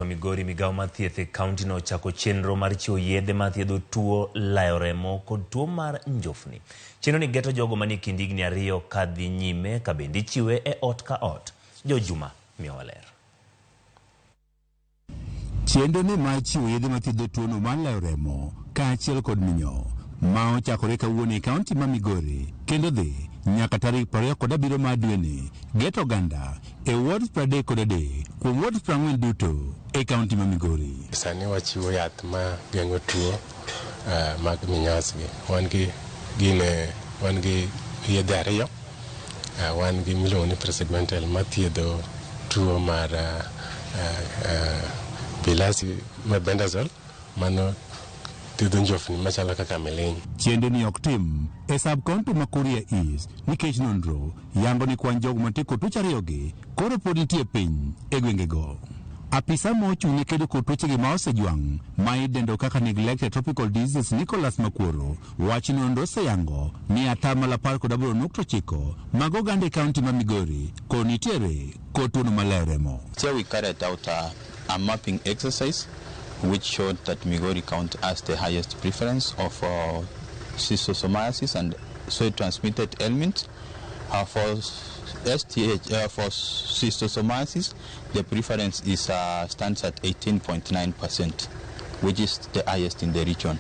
Migori migawo mar thieth e kaontino ochako chenro mar chiwo yedhe mathiedho tuo layo remo kod tuo mar njofni. Chenro ni geto jogo manie kind higni 2 kadhi nyime ka bende ichiwe e ot ka ot. George Juma miyowa ler. Chenro ni mar chiwo yedhe mathiedho tuono mar layo remo kaachiel kod minyoo ma ochakore kawuono e kaonti ma Migori kendo dhi nyaka tarik 27 mar dweni geto oganda e wards 33 kuom wards 40 duto e kaonti ma Migori. Sani wachiwo yath ma geng'o tuo mag minyasi. Wan gi gine, wan gi yedhe 2, wan gi miluongo ni praziquantel mathiedho tuo mar bilharzia, mebendazole mano thiedho njofni machalo kaka miliny. Chenro ni ok tim e sub county ma Kuria East nikech nonro yango ni kwan jogo mantie kod tuoche ariyogi koro pod nitie piny e gwengego. Apisa ma ochung' ne kedo kod tuochegi ma osejwang' ma idendo kaka neglected tropical diseases Nicholas Makworo wacho ni nonro oseyango ni 18.9% mag oganda e kaonti ma Migori koro nitiere kod tuono mar layo remo. Here we carried out a mapping exercise which showed that Migori County has the highest preference of schistosomiasis and soil transmitted helminths. For STH, for schistosomiasis, the preference is stands at 18.9%, which is the highest in the region.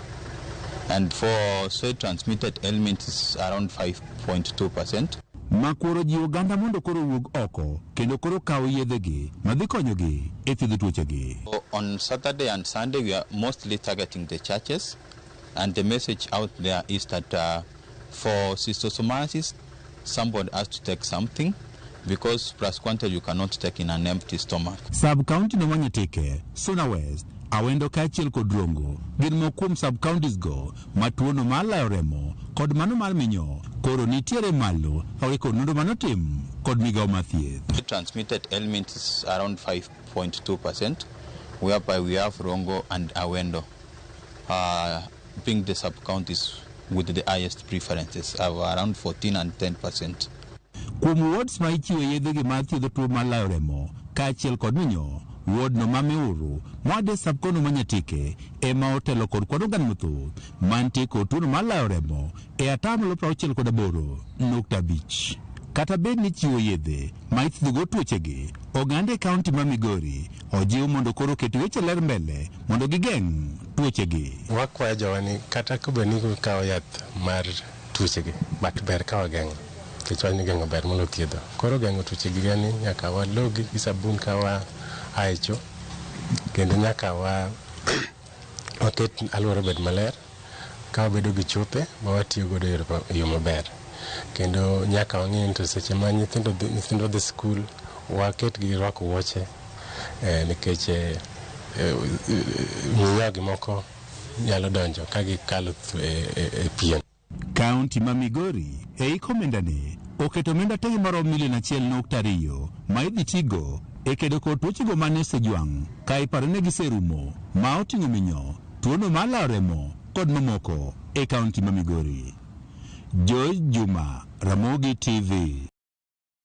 And for soil transmitted helminths is around 5.2%. Makworo jiwo oganda mondo koro owuog oko kendo koro kaw yedhegi madhi konyogi e thiedho tuochegi. On Saturday and Sunday we are mostly targeting the churches, and the message out there is that for schistosomiasis somebody has to take something, because praziquantel you cannot take in an empty stomach. Sub county no ma Nyatike, Suna West, Awendo kaachiel kod Rongo gin moko kuom sub counties go ma tuono mar layo remo kod mano mar minyoo koro nitiere malo kaluwore kod nonro manotim kod migawo mar thieth. Transmitted helminths is around 5.2%, whereby we have Rongo and Awendo being the sub counties with the highest preferences of around 14 and 10%. Kuom wards ma ichiwe yedhegi mar thiedho tuo mar layo remo kaachiel kod minyoo, ward no ma Miuru moade sub county ma Nyatike ema otelo kod kwan oganda mathoth mantie kod tuono mar layo remo e 68.5%. Kata bed ni chiwo yedhe ma ithiedhogo tuochegi, oganda e kaonti ma Migori ojiw mondo koro oket weche ler mbele mondo gigeng' tuochegi. Wakwayo jowa ni kata kobedo ni gikawo yath mar tuochegi, but ber ka wageng'o. Nikech wach ni geng'o ber moloyo thiedho. Koro geng'o tuochegi gani nyaka walogi gi sabun ka wa a e cho, kendo nyaka waket alwora obed maler, ka wabedo gi chope ma watiyo godo e yo maber. Kendo nyaka wang'e ni to seche ma nyithindo dhi skul, waket gi rwako wuoche, nikech minyogi moko nyalo donjo ka gikalo e pien. Kaunti ma Migori e iko omendani oketo omenda tenge maromo milion 1.2 ma idhi tigo e kedo kod tuochego mane osejwang' ka iparo ni giserumo ma oting'o minyoo, tuono mar layo remo kod mamoko e kaunti ma Migori. George Juma, Ramogi TV.